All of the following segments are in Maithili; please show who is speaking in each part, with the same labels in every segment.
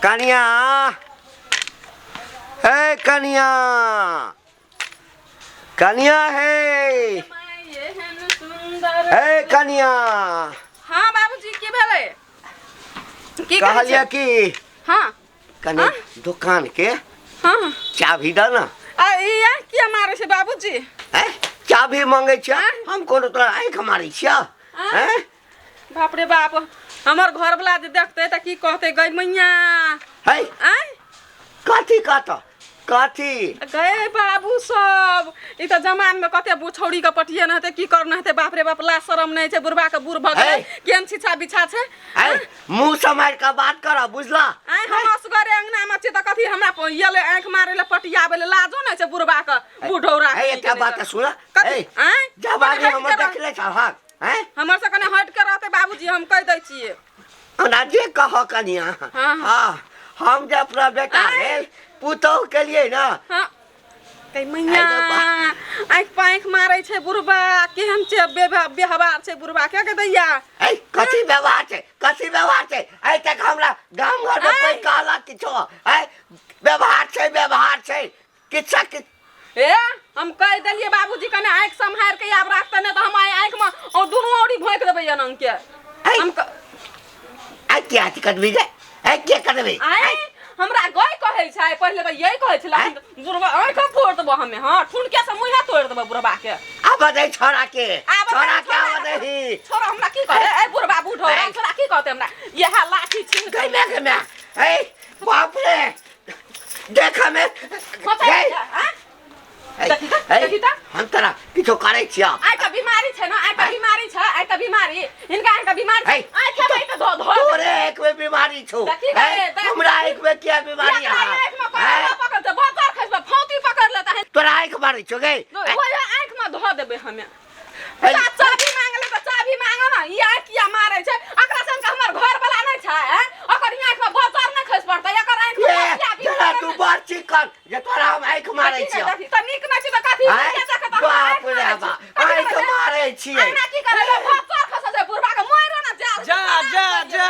Speaker 1: कनिया, हे कनिया, कनिया, हे हे कनिया।
Speaker 2: हाँ बाबूजी, की भेलै? की कहै
Speaker 1: कहलियै
Speaker 2: छै?
Speaker 1: कि
Speaker 2: हाँ।
Speaker 1: कनि दुकान के
Speaker 2: हाँ
Speaker 1: चाभी दऽ ने।
Speaker 2: आ ई आँख किया मारै छै बाबूजी?
Speaker 1: हैं, चाभी मंगै छियै?
Speaker 2: आँय?
Speaker 1: हम कोनो तोरा आँखि मारै छियै?
Speaker 2: आँय?
Speaker 1: हैं?
Speaker 2: बाप रे बाप, हमर घरवला जे देखतै तऽ की कहतै गै मैया?
Speaker 1: है।
Speaker 2: आँय?
Speaker 1: कथी कहत, कथी?
Speaker 2: गए बाबू सब, ई तऽ जमान में कते छौड़ी के पटिए न हेतै, की करना हेतै। बाप रे बाप, ला शरम नहि छै बुढ़बा के, बूढ़ भऽ गेलै।
Speaker 1: है।
Speaker 2: केहन छिछा बिछा छै।
Speaker 1: है, मुँह सम्हारि कऽ बात कर, बुझला?
Speaker 2: आँय, हम असगरे अंगना में छी तऽ कथी हमरा येले आँखि मारै लए, पटियाबै लए? लाजो नहि छै बुढ़बा के, बुढ़ौरा
Speaker 1: है, एकटा बात सुन।
Speaker 2: कथी?
Speaker 1: है।
Speaker 2: आँय?
Speaker 1: जवानी
Speaker 2: हटि
Speaker 1: हमर
Speaker 2: के रह।
Speaker 1: देखले छहक? हैं?
Speaker 2: हमर से कने हटि के रहतै बाबूजी, हम कहि दै छियै।
Speaker 1: ओना जे कह कनिया।
Speaker 2: हाँ।
Speaker 1: हाँ, हम जे अपना बेटा
Speaker 2: आँय?
Speaker 1: लेल पुतोह के लिए ना।
Speaker 2: हाँ कै मैया।
Speaker 1: आइ रे बा।
Speaker 2: आँखि पाँखि मारै छै बुढ़बा, केहन छै व्यवहार छै बुढ़बा के दैया।
Speaker 1: ऐ, कथी व्यवहार छै, कथी व्यवहार छै? आइ तक हमरा गाम घर में
Speaker 2: आँय?
Speaker 1: कोई कहलक किछो? ऐ, व्यवहार छै, व्यवहार छै, किछु किछु।
Speaker 2: ए, हम कहि देलियै बाबूजी, कने आँखि सम्हारि के आब राखतै, नहि तऽ हम आइ आँखिमे और दुनू औरी भोंकि देबै अनंग के।
Speaker 1: ऐ।
Speaker 2: हम
Speaker 1: आइ के अथी करबी गे? ऐ, के करबी?
Speaker 2: आइ हमरा गय कहै छै, पहिले तऽ यही कहै छलै बुढ़बा। आँखि फोड़ देबो हमे, हाँ, ठुनके से मुँहे तोड़ि देबै बुढ़बा के।
Speaker 1: आब दे छोड़ा के।
Speaker 2: आब
Speaker 1: छोड़ा के
Speaker 2: छोड़ा
Speaker 1: आब दही।
Speaker 2: छोड़ा, हमरा की कहै? ए बुढ़बा बूढ़ो।
Speaker 1: ऐ।
Speaker 2: छोड़ा की कहतै हमरा? इएह लाठी छीन
Speaker 1: गई मैं, गई मैं। ऐ बाप रे, देख हमें।
Speaker 2: खोचै
Speaker 1: गई।
Speaker 2: छै, आँ?
Speaker 1: ऐ,
Speaker 2: देखी तऽ,
Speaker 1: ऐ,
Speaker 2: देखी तऽ।
Speaker 1: हम तोरा किछो करै छियौ?
Speaker 2: आइ तऽ बीमारी छै ने, आइ तऽ बीमारी छै, आइ तऽ बीमारी हिनका, हिनका बीमारी छै।
Speaker 1: ऐ,
Speaker 2: आइ खेबै तऽ धो धो।
Speaker 1: तोरे एक बेर बीमारी छौ।
Speaker 2: देखी
Speaker 1: ऐ,
Speaker 2: गे, देख।
Speaker 1: हमरा एक बेर किया बीमारी
Speaker 2: एकरा
Speaker 1: है?
Speaker 2: आँखिमे
Speaker 1: ऐ,
Speaker 2: पकड़ पकड़ बहुत बार खसबै, फौती पकड़ लेता है।
Speaker 1: तोरा आँखि मारै छौ गई?
Speaker 2: ओहि आँखिमे धो देबै हमे।
Speaker 1: ऐ,
Speaker 2: चाभी मांगले तऽ चाभी मांग ने, ई आँखि किया मारै छै? एकरा संग हमर घर वाला नहि छै? ऐं? ओकर ई आँखिमे बजर नहि खसि पड़तै? एकर आँखिमे
Speaker 1: ए,
Speaker 2: मोतिया बिंद
Speaker 1: जरा
Speaker 2: नहि।
Speaker 1: तू बड़ चिकन जे तोरा हम आँखि मारै
Speaker 2: देखी
Speaker 1: छियौ।
Speaker 2: देखी, तऽ नीक नहि छै तऽ कथी?
Speaker 1: आँय?
Speaker 2: नीके देखै तऽ हम
Speaker 1: बाप
Speaker 2: आँखि
Speaker 1: रे
Speaker 2: मारै
Speaker 1: बाप,
Speaker 2: छी। कथी
Speaker 1: आँखि
Speaker 2: करै छै?
Speaker 1: मारै छियै।
Speaker 2: अहिना की करै छै? बजर खसै छै बुढ़बा के, मरो ने जाल।
Speaker 3: जा, जा, जा।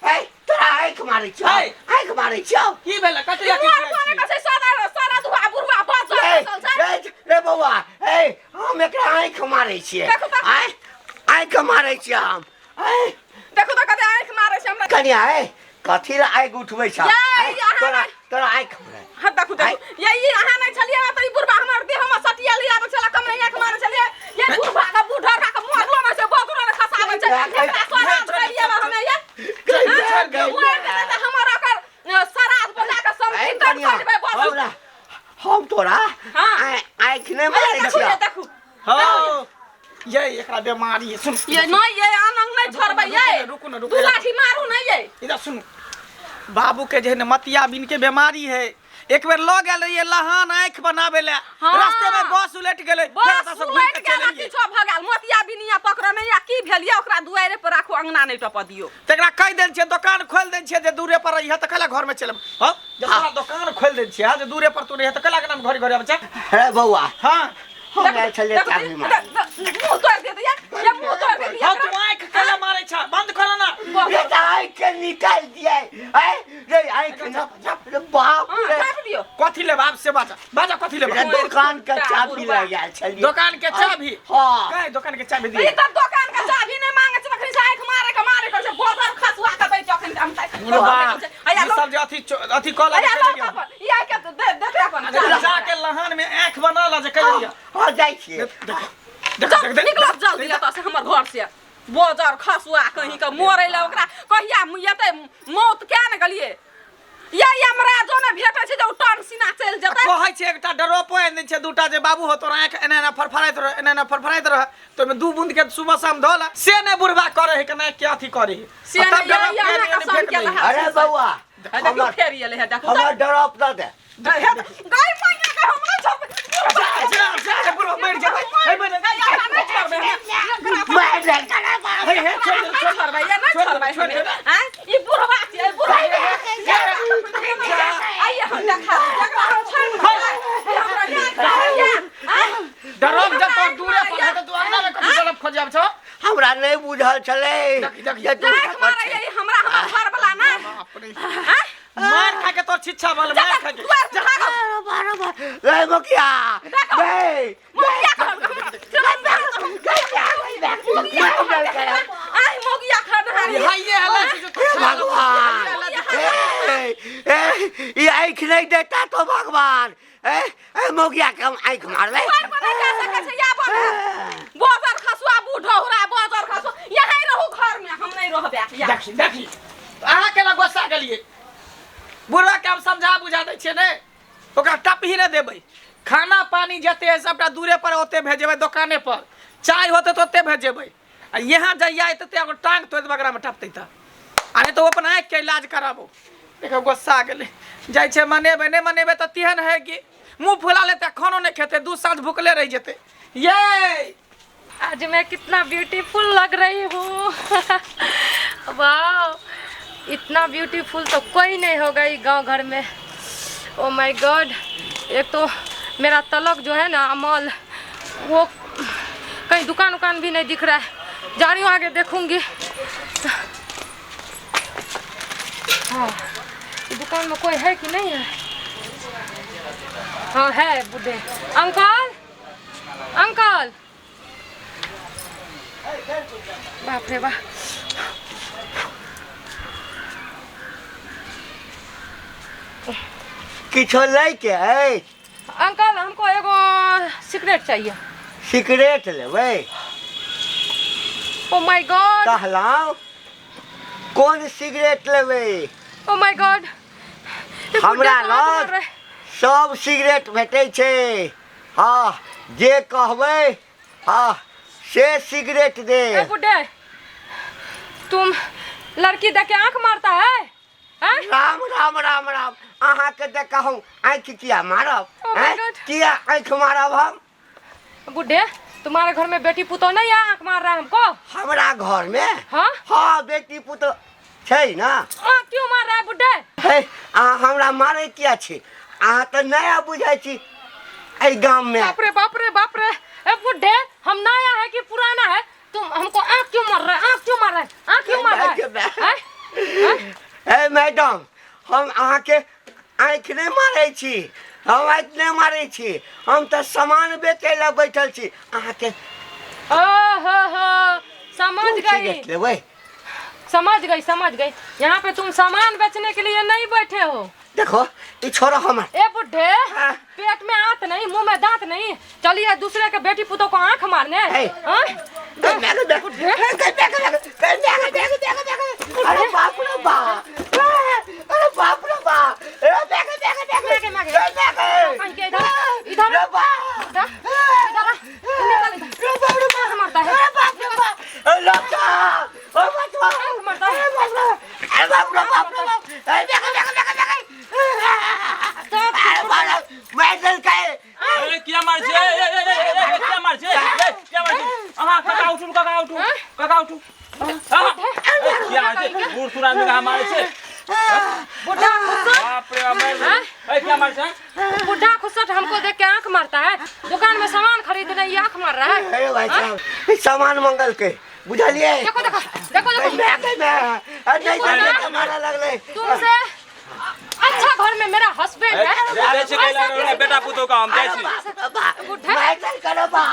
Speaker 1: ऐ, तोरा आँखि मारै छियौ।
Speaker 3: ऐ।
Speaker 1: आँखि मारै छियौ।
Speaker 3: की भेलै? कथी लए
Speaker 2: मुँह
Speaker 3: खिसियाइ
Speaker 2: कोने
Speaker 3: छी?
Speaker 2: कहै छै, सादा सारा दुआ बुढ़बा बजर
Speaker 1: ए,
Speaker 2: खसल छै।
Speaker 1: ए, रे बौआ, ए, हम एकरा आँखि मारै छियै।
Speaker 2: देखू तऽ।
Speaker 1: आँय, आँखि मारै छियै हम। ऐ,
Speaker 2: देखू तऽ कते आँखि मारै छै हमरा।
Speaker 1: कनिया, ए, कथी लए आगि उठबै छ?
Speaker 2: यै,
Speaker 1: ऐ,
Speaker 2: ई अहाँ
Speaker 1: तोरा
Speaker 2: नहि-
Speaker 1: तोरा आँखि मारै।
Speaker 2: हाँ देखू, देखू, ये ई अहाँ नहि छलियै ने तऽ ई बुढ़बा हमर देह में सटिया ले आबै छलै, कमे आँखि मारै छलियै। ये बुढ़बा के बुढ़ा के मरलो नहि छै, बगरो ने खसाबै छै। एकरा सराध करियै हमे ये।
Speaker 1: गई, गई।
Speaker 2: मरि गेलै तऽ हमर ओकर सराध बजा के
Speaker 1: ऐ,
Speaker 2: समथिन
Speaker 1: कनिया,
Speaker 2: कर देबै बस।
Speaker 1: हमरा हम तोरा
Speaker 2: हाँ।
Speaker 1: आँखि नहि मारै
Speaker 2: देखू,
Speaker 1: छियौ।
Speaker 2: ये देखू।
Speaker 3: हँ ये, एकरा बीमारी है, सुन।
Speaker 2: ये नहीं, ये आनंद नहीं छोड़बै ये।
Speaker 3: रुकू ना, रुकू।
Speaker 2: दू लाठी मारू नहीं ये।
Speaker 3: इधर सुनू, बाबू के जे है ने मतियाबिन के बीमारी है। एक बेर लऽ गेल रहियै लहान आँखि बनाबे लए।
Speaker 2: हाँ।
Speaker 3: रास्ते में बस उलटि गेलै, फेर
Speaker 2: बस
Speaker 3: ओतऽ से घुरि
Speaker 2: उलटि
Speaker 3: कऽ चलि
Speaker 2: गेल आ
Speaker 3: एलियै।
Speaker 2: किछो भऽ गेल, मोतिया बिनिया पकड़ने या की भेल ये, ओकरा दुआरे पर राखू, अंगना नहि टपऽ दियौ।
Speaker 3: तकरा कहि देल छियै, दोकान खोलि देने छियै जे दूरे पर रहिहे, तऽ कैला घरमे चलि अबै? हँ, जब तोरा दोकान खोलि देने छियै जे दूरे पर तू रहिहे, तऽ कैला अंगनामे घरे घरे आबै छै?
Speaker 1: हे बौआ।
Speaker 3: हँ।
Speaker 1: हम जाइ छलियै चाभी मारै।
Speaker 2: मुँह तोड़ि देत ये, ये मुँह तोड़ि देत।
Speaker 3: हँ, तू आँखि कैला मारै छ? बंद कर ना।
Speaker 1: बेटा, आँखि के निकालि दियै। ऐ रे, आँखि न रे, बाप
Speaker 2: हँ,
Speaker 1: रे।
Speaker 2: झाँपि दियौ।
Speaker 3: कथी लेब आब से बाजा, बाजा, कथी लेब?
Speaker 1: रे, दुकान के चाभी
Speaker 2: बुढ़बा।
Speaker 1: लऽ गेल छलियै।
Speaker 3: दोकान के चाभी?
Speaker 1: हँ।
Speaker 3: काहे दोकान के चाभी
Speaker 2: ई
Speaker 3: दियै?
Speaker 2: तऽ दोकान के चाभी नहि मांगे छै, तखन से आँखि मारे के मारे के छै, बोतल खसुआ के दै छै अखन हम तऽ।
Speaker 3: बुढ़बा,
Speaker 2: हैया
Speaker 3: ई
Speaker 2: लो।
Speaker 3: सब जे अथी अथी कऽ
Speaker 2: हैया
Speaker 3: लऽ
Speaker 2: लो अपन, ई आइ के दे देते अपन।
Speaker 3: जा के लहान में आँखि बना ला जे कहि दिया।
Speaker 1: हँ, जाइ छियै।
Speaker 3: देख देख।
Speaker 2: चल,
Speaker 3: देख।
Speaker 2: निकलो जल्दी एतऽ से हमर घर से, बोजर खसुआ कहीं के। मरै लए ओकरा कहिया एतै मौत, किया ने गेलियै ये? यमराजो ने भेटै छै जे ओ टन सीना चलि जेतै।
Speaker 3: कहै छै एकटा ड्रॉपो आनि दै छै दूटा जे बाबू हो, तोरा आँखि एना एना फड़फड़ाइत रह, एना एना फड़फड़ाइत रह, तऽ ओहिमे दू बूंद के सुबह शाम धऽ ला, से नहि बुढ़बा करै है, केना के अथी करै है।
Speaker 2: से
Speaker 3: आ तब
Speaker 2: नहि,
Speaker 3: ड्रॉप
Speaker 2: ये
Speaker 3: के
Speaker 2: अहाँके
Speaker 3: आनि
Speaker 2: संग
Speaker 3: फेक
Speaker 2: केलहा।
Speaker 3: दै है।
Speaker 1: अरे बौआ,
Speaker 2: देखू,
Speaker 1: हमर
Speaker 2: फेर एलै हे, देखू।
Speaker 1: हमर ड्रॉप दऽ दे।
Speaker 2: गाय मैया के, हम नहि छोड़बै।
Speaker 3: जा जा जा, बुढ़बा मरि जेबै। हे मरि
Speaker 2: नहि छोड़बै हम।
Speaker 1: मारि दे करा बाप।
Speaker 3: हे हे, छोड़ दे,
Speaker 2: नहि छोड़बै ये, नहि
Speaker 3: छोड़ दे,
Speaker 2: छोड़बै
Speaker 3: छोड़
Speaker 2: हमे।
Speaker 3: दे।
Speaker 2: आँय, ई बुढ़वा छियै, बुढ़वा। आइए हम देखा देब, एकरा हम छोड़ि देबै। ई हमरा याद करैया। आँय,
Speaker 3: ड्रॉप जब तोर दूरे पर है तऽ तू अंगना में कथी ड्रॉप खोजब छौ?
Speaker 1: हमरा नहि बुझल छलै
Speaker 3: देखी, देखी।
Speaker 1: जे तू
Speaker 2: आँखि मारैया ई हमरा, हमर घरवला ना।
Speaker 3: बाप रे।
Speaker 2: आँय?
Speaker 3: मार खा के तोर छिच्छा भल मार खा के
Speaker 2: दुआर से भागो।
Speaker 1: अरे बाप रे बाप। रे मुखिया रे
Speaker 2: मोगिया कहल आइ मोगिया खनहारी
Speaker 3: हाइये हला छै जो
Speaker 1: हे भगवान ए, ए, ई आँखि नहि देता तो भगवान ए ए मोगिया के हम आँखि मारबै
Speaker 2: दुआर पर नहि जा सकै छै या बन बजर खसुआ बूढ़ौरा बजर खसुआ यहीं रहू घर में हम नहीं रहबे या
Speaker 3: देखी देखी अहाँ केना गुस्सा गेलियै बुढ़वा के हम समझा बुझा दै छियै ने ओकरा टप ही नहि देबै खाना पानी जते है सबटा दूरे पर ओते भेजेबै दोकाने पर चाय होते तऽ ओते भेजेबै आ यहाँ जहिया एतै तऽ एगो टांग तोड़ि देबै ओकरामे टपतै तऽ आ नहि तऽ ओ अपन आँखिके इलाज कराबो देखो गुस्सा गेलै जाइ छै मनेबै नहि मनेबै तऽ तेहन है कि मुँह फुला लेतै खानो नहि खेतै दू साँझ भुखले रहि जेतै ये
Speaker 4: आज मैं कितना ब्यूटीफुल लग रही हूँ। वाह, इतना ब्यूटीफुल तो कोई नहीं होगा ये गांव घर में। ओ my God, एक तो मेरा तलक जो है ना अमल, वो कहीं दुकान उकान भी नहीं दिख रहा है। जा रही हूँ आगे देखूंगी। हाँ, दुकान में कोई है कि नहीं है? हाँ है, बूढ़े अंकल, अंकल, बाप रे बाप।
Speaker 1: किछो लैके है?
Speaker 4: अंकल हमको एगो सिगरेट चाहिए।
Speaker 1: सिगरेट लेबै?
Speaker 4: ओ my God.
Speaker 1: कहलहुँ कोन सिगरेट लेबै?
Speaker 4: ओ my God,
Speaker 1: हमरा लग सब सिगरेट भेटै छै। हाँ जे कहबै हाँ से सिगरेट दे।
Speaker 4: ए बुड्ढे, तुम लड़की देख के आंख मारता है? हैं?
Speaker 1: राम राम राम राम, अहाँ के देख हम आँखि किया मारब?
Speaker 4: Oh my
Speaker 1: हैं?
Speaker 4: God.
Speaker 1: किया आँखि मारब हम?
Speaker 4: बुड्ढे, तुम्हारे घर में बेटी पुतोह नहीं है, आंख मार रहा है हमको?
Speaker 1: हमरा घर में?
Speaker 4: हाँ?
Speaker 1: हाँ बेटी पुतोह छै ना।
Speaker 4: आँख क्यों मार रहा है बुड्ढे?
Speaker 1: हे अहाँ हमरा मारै किया छी? अहाँ तऽ नया बुझै छी एहि गाम में।
Speaker 4: बाप रे बाप रे बाप रे। ए बुड्ढे, हम नया है कि पुराना है? तुम हमको आँख क्यों मार रहा है? आँख क्यों मार रहा है? आँख क्यों मार रहा है? हैं? हैं?
Speaker 1: हे मैडम, हम अहाँके आँखि नहि मारै छी, हम आँखि नहि मारै छी, हम तऽ सामान बेचै लए बैठल छी। अहाँके
Speaker 4: ओ हो हो, समझ
Speaker 1: कोन
Speaker 4: गई,
Speaker 1: सिगरेट लेबै?
Speaker 4: समझ गई, समझ गई। यहाँ पे तुम सामान बेचने के लिए नहीं बैठे हो।
Speaker 1: देखो ई छोड़ो हमर।
Speaker 4: ए बुड्ढे,
Speaker 1: हाँ।
Speaker 4: पेट में आंत नहीं, मुंह में दांत नहीं, चलिए दूसरे के बेटी पुतोह को आंख मारने।
Speaker 1: हे।
Speaker 4: हाँ?
Speaker 1: गई मैं गई मैं गई मैं गई मैं गई मैं गई मैं गई मैं गई। अरे बाप रे बाप, अरे बाप रे बाप, अरे मैं गई मैं गई मैं गई
Speaker 4: मैं गई,
Speaker 1: मैं गई।
Speaker 4: कहीं के इधर इधर
Speaker 1: अरे बाप,
Speaker 4: इधर इधर निकल इधर।
Speaker 1: अरे बाप रे बाप,
Speaker 4: आंख मारता है।
Speaker 1: अरे बाप रे बाप, अरे लड़का, अरे बचवा,
Speaker 4: आंख मारता है।
Speaker 1: अरे बाप रे, अरे बाप रे बाप रे बाप, अरे मैं गई मैं गई मैं गई मैं गई। अरे बाप रे, मैं चल गए।
Speaker 5: ए, किया मार छै? ए, ए, ए, ए, ए, किया मार छै? ए, किया मार छै? अहाँ काका उठू, काका उठू, काका उठू। अहाँ, ए, किया मार छै? बूढ़ सूढ़ आदमी के अहाँ मारै छै?
Speaker 4: बुढ़ा खुसट,
Speaker 5: बाप रे बाप, मारि देलकै। ए, किया मार छै?
Speaker 4: बुढ़ा खुसट हमको देख के आंख मारता है। दुकान में सामान खरीदने ये आंख मार रहा है।
Speaker 1: अरे भाई साहब, ई सामान मंगल के बुझलिए?
Speaker 4: देखो देखो देखो देखो,
Speaker 1: मैं गई मैं, अरे नहीं जाने के मारा लगले।
Speaker 4: तुमसे अच्छा घर में मेरा हस्बैंड
Speaker 5: ए,
Speaker 4: है।
Speaker 5: जाइ छै कैला रे, बेटा पुतोह के हम जाइ छी।
Speaker 4: बुढ़ा।
Speaker 1: मैं चल करो बा।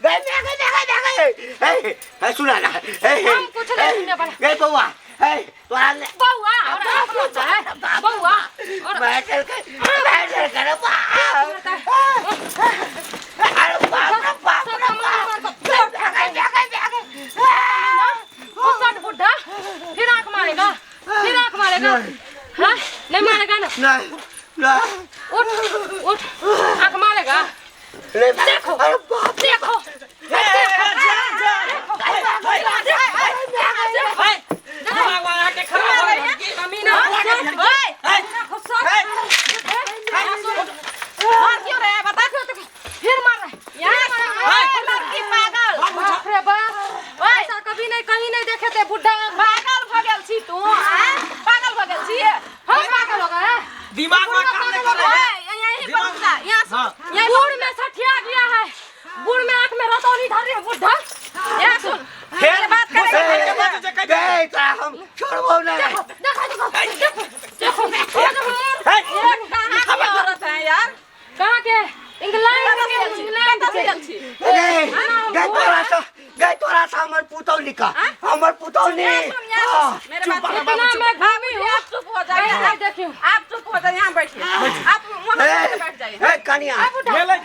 Speaker 1: गई मैं गई मैं गई मैं गई। ए, ए, सुना ना। ए,
Speaker 4: हम कुछ नहीं सुनने वाला।
Speaker 1: गई बउआ, ए, तोरा ने
Speaker 4: बउआ और आंख मारता है। बउआ और
Speaker 1: मैं चल कर, मैं चल करो बा। अरे बाप रे बाप रे बाप। गई मैं गई मैं गई मैं गई।
Speaker 4: खुसट बुढ़ा फिर आंख मारेगा, फिर आंख मारेगा। हाँ नहीं मारेगा ना?
Speaker 1: नहीं, नहीं,
Speaker 4: उठ उठ, आंख मारेगा।
Speaker 1: नहीं।
Speaker 4: देखो।
Speaker 1: अरे बाप रे।
Speaker 4: देखो
Speaker 3: दिमाग अहाँके खराब भऽ गेल की?
Speaker 4: कमीना
Speaker 2: ओए,
Speaker 4: खुसट
Speaker 2: मार क्यों रहे हैं बता?
Speaker 4: फिर मार रहा है।
Speaker 2: यहाँ से लड़की पागल।
Speaker 4: बाप रे बाप, ऐसा कभी नहीं कहीं नहीं देखे थे बुढ़ा।
Speaker 2: पागल भ गेल छी तू, आँय? पागल भ गेल छी?
Speaker 4: हम पागल हो गए?
Speaker 3: दिमाग में काम नहीं करे है।
Speaker 2: ओए, यहीं पर रुक जा, यहाँ से-
Speaker 3: हाँ।
Speaker 2: यहीं
Speaker 4: बूढ़ में सठिया गया है,
Speaker 1: तोरा से हमर पुतौह निका हमर पुतौह ने
Speaker 2: सुन, मेरे
Speaker 3: चुप
Speaker 2: बात
Speaker 3: रह,
Speaker 2: सुन।
Speaker 3: बाबू,
Speaker 4: इतना
Speaker 3: चुप।
Speaker 4: मैं घामी हूँ
Speaker 2: आप चुप हो जाइए
Speaker 4: नहीं देखियो
Speaker 2: आप चुप हो जाइए यहाँ बैठिए आप वहाँ घूर के बैठ जाइए
Speaker 1: ए कनिया
Speaker 5: भेलै भेलै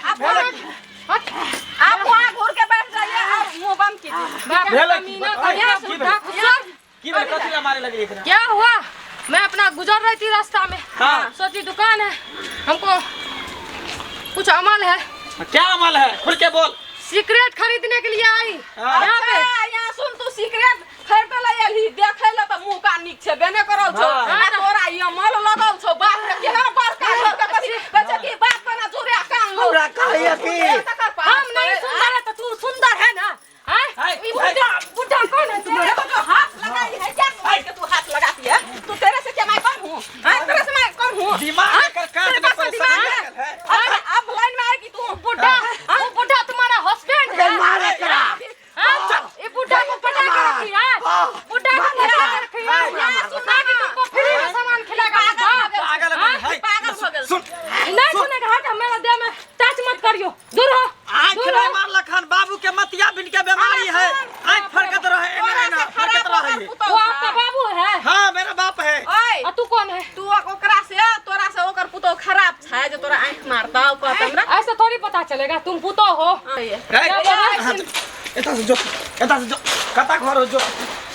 Speaker 2: आप वहाँ घूर के बैठ जाइए और मुंह बंद कीजिए
Speaker 4: बाप रे,
Speaker 5: भेलै की?
Speaker 4: कमीना
Speaker 5: बताइ,
Speaker 4: कहिया
Speaker 5: की
Speaker 4: सुधा
Speaker 5: भेलै?
Speaker 4: खुसर
Speaker 5: की भेलै कथी ला मारे लगली एकरा
Speaker 4: क्या हुआ मैं अपना गुजर रही थी रास्ता में
Speaker 3: हाँ।
Speaker 4: सोची दुकान है हमको कुछ अमल है
Speaker 3: क्या अमल है खुल के बोल
Speaker 4: सिगरेट खरीदने के लिए आई
Speaker 3: हाँ।
Speaker 4: यहाँ पे
Speaker 2: अच्छा, यहाँ सुन तू सिगरेट खरीदे ला एलही देखै ला तऽ मुंह कान नीक छै बेने करल छौ
Speaker 3: हाँ।
Speaker 2: आ तोरा ई अमल लगल छौ बाप रे केहन बड़का घर के कथी कहै छै कि बाप केना जुड़े कान लो
Speaker 1: हमरा कहैया कि
Speaker 4: हम नहीं सुंदर है तो तू सुंदर है ना हाँ?
Speaker 3: हाय,
Speaker 4: ये बुढ़ा बुढ़ा कौन है
Speaker 2: तेरे
Speaker 4: तुम्हारा
Speaker 2: को जो हाथ लगाई है क्या भाई के तू हाथ लगाती है तू तेरे से क्या मैं कम हूँ हाँ तेरे से मैं कम हूँ
Speaker 3: दिमाग
Speaker 2: हाँ?
Speaker 3: एकर काट
Speaker 2: तेरे
Speaker 3: में
Speaker 2: पास
Speaker 3: परेशान
Speaker 2: दिमाग है
Speaker 3: लागल है।
Speaker 2: अब अब लाइन में आएगी तू
Speaker 4: बुढ़ा वो बुढ़ा तुम्हारा हस्बैंड है
Speaker 1: मारे करा
Speaker 4: हाँ? ये बुढ़ा को पटा के रखी है
Speaker 1: हाँ।
Speaker 4: बुढ़ा को पटा के रखी है
Speaker 2: यहाँ सुन
Speaker 4: ताकि तुमको फ्री में सामान खिलाएगा बुढ़ा
Speaker 3: पागल
Speaker 4: हाँ?
Speaker 3: है हाय,
Speaker 2: पागल हो गेल
Speaker 3: सुन
Speaker 4: नहीं सुनेगा हट मेरा देह में टच मत करियो दूर हो
Speaker 3: आँख
Speaker 4: दूर
Speaker 3: नहीं
Speaker 4: हो
Speaker 3: मारलक हन बाबू के मतिया बिन के बीमारी है आँख फरकत रहे एना
Speaker 2: तोरा
Speaker 3: एना
Speaker 2: से
Speaker 3: फरकत
Speaker 2: खराब
Speaker 3: रहे
Speaker 2: ओकर पुतहु
Speaker 4: वो आपका
Speaker 2: छै।
Speaker 4: बाबू है
Speaker 3: हाँ मेरा बाप है
Speaker 2: ओए
Speaker 4: और तू कौन है
Speaker 2: तू ओकरा से तोरा से ओकर पुतहु खराब छै जे तोरा आँख मारता कहत हमरा
Speaker 4: ऐसे थोड़ी पता चलेगा तुम पुतो हो
Speaker 2: हाँ, ये।
Speaker 3: ए,
Speaker 4: क्या बोला?
Speaker 3: हाँ, एता से जो एता से जो कता घर हो जो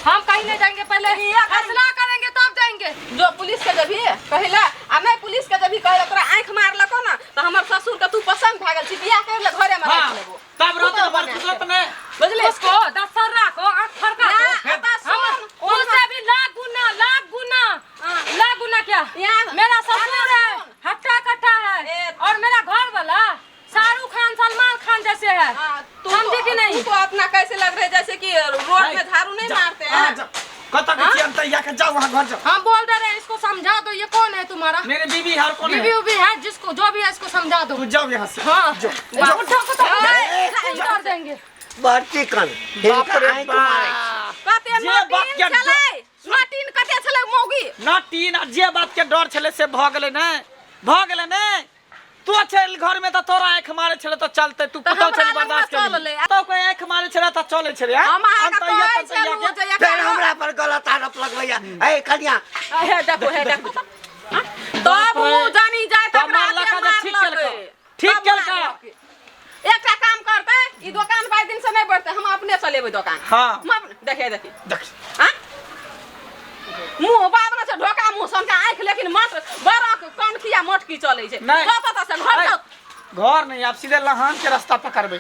Speaker 4: हम कहीं नहीं जाएंगे पहले फैसला करेंगे तब जाएंगे
Speaker 2: जो पुलिस के जबी कहिला आ नहीं पुलिस के जबी कहिला तोरा आँख मारलको ना तऽ हमर ससुर के तू पसंद भए गेल छी बियाह कर ले घरे में
Speaker 3: हाँ
Speaker 2: राखि लेबो
Speaker 3: तब रहत
Speaker 2: पुतहु
Speaker 3: हमर
Speaker 2: बना
Speaker 3: खुदरत
Speaker 2: के।
Speaker 3: ने
Speaker 2: बुझली
Speaker 4: उसको दशहरा को आँख फरका
Speaker 2: ना,
Speaker 4: दो।
Speaker 2: एता
Speaker 4: हम
Speaker 2: सुन
Speaker 4: उनसे भी लाख गुना लाख गुना
Speaker 2: हाँ।
Speaker 4: लाख गुना क्या
Speaker 2: यहाँ-
Speaker 4: मेरा ससुर
Speaker 2: यहाँ
Speaker 4: है
Speaker 2: सुन।
Speaker 4: हट्टा कट्टा है
Speaker 2: ए-
Speaker 4: और मेरा घर वाला शाहरुख खान सलमान खान जैसे है
Speaker 2: हाँ, तू
Speaker 4: समझे कि नहीं
Speaker 2: तू तो अपना कैसे लग रहे जैसे कि रोड में झाड़ू नहीं मारते
Speaker 3: हाँ,
Speaker 2: हैं
Speaker 3: जा। कता के छियन तैया के जाओ वहां घर जाओ
Speaker 4: हम बोल दे रहे हैं इसको समझा दो ये कौन है तुम्हारा
Speaker 3: मेरे बीवी हर कौन
Speaker 4: बीबी
Speaker 3: है
Speaker 4: उबी है जिसको जो भी है इसको समझा दो
Speaker 3: तू जाओ यहाँ से
Speaker 4: हाँ
Speaker 3: जो
Speaker 4: इस बुढ़ा को तो हम कर देंगे
Speaker 1: बड़ चिकन
Speaker 3: बाप
Speaker 1: हिनका
Speaker 3: रे
Speaker 1: आँखि मारै
Speaker 3: बाप
Speaker 2: कते
Speaker 3: जे बात
Speaker 2: नटीन
Speaker 3: के
Speaker 2: छलै नटीन कते छलै मौगी
Speaker 3: नटीन आ जे बात के डर छलै से भऽ गेलै ने भऽ गेलै ने तू छल घर में तऽ तोरा आँखि मारे छलै तऽ चलते तू
Speaker 2: तऽ
Speaker 3: पुतहु
Speaker 2: हमरा
Speaker 3: छली बर्दाश्त
Speaker 2: लगमे
Speaker 3: केली
Speaker 2: चललै।
Speaker 3: तो कोई आँखि मारे छलै तऽ चलै छलै आँ?
Speaker 2: हम अहाँके
Speaker 3: अन्तैया
Speaker 2: कहै
Speaker 3: तन्तैया
Speaker 2: छलहुँ
Speaker 3: के।
Speaker 2: जे
Speaker 1: फेर
Speaker 2: एकरा
Speaker 1: हमरा पर गलत आरोप लगबैया ए कनिया
Speaker 2: हे देखो हे देखो हाँ? तब उ जानी जाय
Speaker 3: तब
Speaker 2: तकरा
Speaker 3: मारलक
Speaker 2: के
Speaker 3: जे ठीक
Speaker 2: मारलकै।
Speaker 3: केलकै। ठीक
Speaker 2: तब
Speaker 3: केलकै।
Speaker 2: मारलकै। एकटा काम करतै ई दोकान बाइ दिन से नहि बढ़तै हम अपने चलेबै दोकान
Speaker 3: हाँ।
Speaker 2: हम देखे देखी
Speaker 3: देख
Speaker 2: हाँ? मुँह बाबरा छै ढोका मुँह सनका आँखि लेकिन मट बड़क कनखिया मोटकी चलै छै
Speaker 3: नहि।
Speaker 2: जाउ तऽ से घर जाउ
Speaker 3: घर नहीं आब सीधे लहान के रास्ता पकड़बै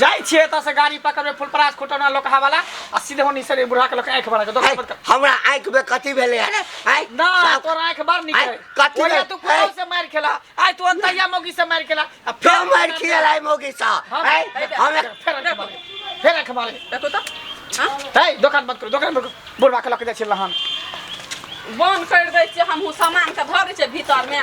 Speaker 3: जाइ छियै एतऽ से गाड़ी पकड़बै फुलपरास खुटौना लोकहा वाला आ सीधे होनी से बुढ़ा के लोक आँखि बना के दोकान बंद कर
Speaker 1: हमरा आँखि में कथी भेलै अरे आँय
Speaker 3: ना
Speaker 1: साफ-
Speaker 3: तोरा आँखि बड़ नीक
Speaker 1: आँय,
Speaker 3: है
Speaker 1: कथी
Speaker 3: ओहिया
Speaker 1: भेल?
Speaker 3: तू कुतौ से मारि खेला आइ तू अंतैया मौगी से मारि खेला आ
Speaker 1: फेर मारि खिएल आइ मौगी सँ
Speaker 3: हम-
Speaker 1: आँय हम
Speaker 3: फेर आँखि मारे फेर आँखि मारे
Speaker 2: देखू तऽ हाँ?
Speaker 3: हे दोकान बंद करू दोकान बंद करू बुढ़बा के लऽ के जाइ छियै लहान
Speaker 2: बन्द करि दै छियै हमहूँ सामानके धऽ दै छियै भीतरमे।